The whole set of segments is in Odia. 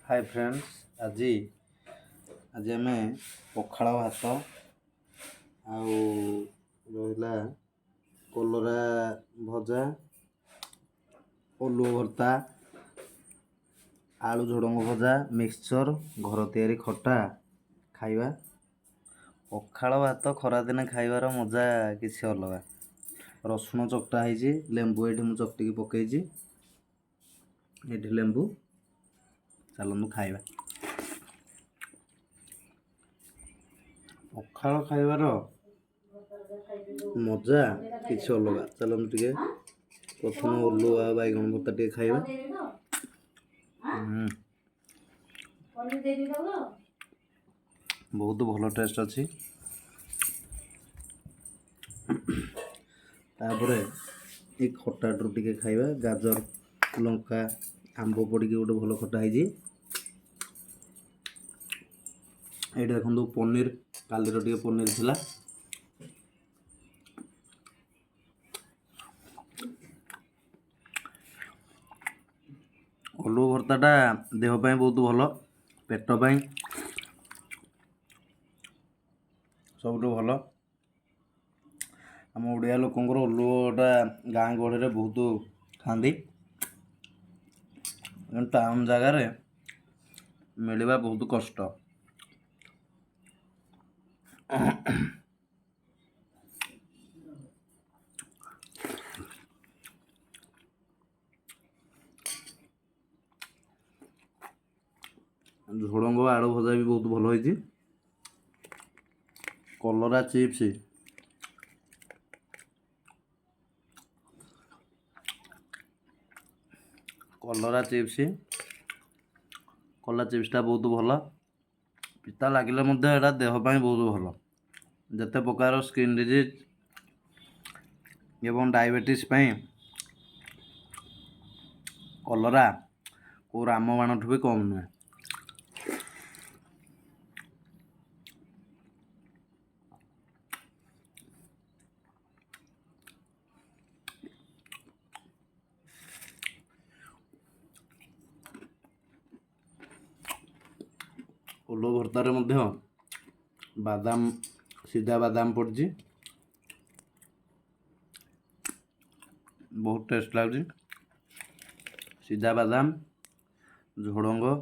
ହାଏ ଫ୍ରେଣ୍ଡସ୍, ଆଜି ଆଜି ଆମେ ପଖାଳ ଭାତ ଆଉ ରହିଲା କଲରା ଭଜା, ଓଲୁଅ ଭର୍ତ୍ତା, ଆଳୁ ଝୁଡ଼ଙ୍ଗ ଭଜା, ମିକ୍ସଚର୍, ଘର ତିଆରି ଖଟା ଖାଇବା। ପଖାଳ ଭାତ ଖରାଦିନେ ଖାଇବାର ମଜା କିଛି ଅଲଗା। ରସୁଣ ଚକଟା ହେଇଛି, ଲେମ୍ବୁ ଏଇଠି ମୁଁ ଚକଟିକି ପକେଇଛି, ଏଇଠି ଲେମ୍ବୁ। ଚାଲନ୍ତୁ ଖାଇବା। ପଖାଳ ଖାଇବାର ମଜା କିଛି ଅଲଗା। ଚାଲନ୍ତୁ ଟିକେ ପ୍ରଥମେ ଓଲୁଅ ଆଉ ବାଇଗଣ ଭର୍ତ୍ତା ଟିକେ ଖାଇବା। ବହୁତ ଭଲ ଟେଷ୍ଟ ଅଛି। ତାପରେ ଏ ଖଟାରୁ ଟିକେ ଖାଇବା। ଗାଜର, ଲଙ୍କା, ଆମ୍ବ ପଡ଼ିକି ଗୋଟେ ଭଲ ଖଟା ହେଇଛି। ଏଇଠି ଦେଖନ୍ତୁ ପନିର, କାଲିର ଟିକେ ପନିର ଥିଲା। ଓଲୁଅ ଭର୍ତ୍ତାଟା ଦେହ ପାଇଁ ବହୁତ ଭଲ, ପେଟ ପାଇଁ ସବୁଠୁ ଭଲ। ଆମ ଓଡ଼ିଆ ଲୋକଙ୍କର ଓଲୁଅଟା ଗାଁ ଗହଳିରେ ବହୁତ ଖାଆନ୍ତି, ଟାଉନ୍ ଜାଗାରେ ମିଳିବା ବହୁତ କଷ୍ଟ। ଝୁଡ଼ଙ୍ଗ ଆଳୁ ଭଜା ବି ବହୁତ ଭଲ ହେଇଛି। କଲରା ଚିପ୍ସ, କଲରା ଚିପ୍ସ, କଲରା ଚିପ୍ସଟା ବହୁତ ଭଲ। ପିତା ଲାଗିଲେ ମଧ୍ୟ ଏଇଟା ଦେହ ପାଇଁ ବହୁତ ଭଲ। ଯେତେ ପ୍ରକାର ସ୍କିନ୍ ଡିଜିଜ୍ ଏବଂ ଡାଇବେଟିସ୍ ପାଇଁ କଲରା କେଉଁ ରାମବାଣଠୁ ବି କମ୍ ନୁହେଁ। ଓଲୁଅ ଭର୍ତ୍ତାରେ ମଧ୍ୟ ବାଦାମ, ସିଝା ବାଦାମ ପଡ଼ିଛି, ବହୁତ ଟେଷ୍ଟ ଲାଗୁଛି। ସିଝା ବାଦାମ, ଝୁଡ଼ଙ୍ଗ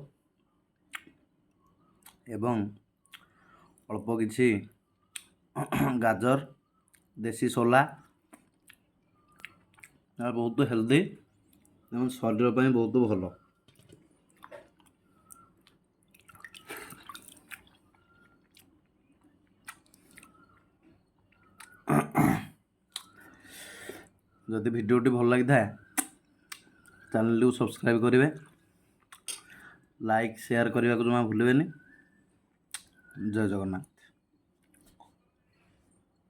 ଏବଂ ଅଳ୍ପ କିଛି ଗାଜର, ଦେଶୀ ସୋଲା ବହୁତ ହେଲ୍ଦି ଏବଂ ଶରୀର ପାଇଁ ବହୁତ ଭଲ। ଯଦି ଭିଡ଼ିଓଟି ଭଲ ଲାଗିଥାଏ, ଚ୍ୟାନେଲଟିକୁ ସବସ୍କ୍ରାଇବ୍ କରିବେ, ଲାଇକ୍ ସେୟାର କରିବାକୁ ଜମା ଭୁଲିବେନି। ଜୟ ଜଗନ୍ନାଥ।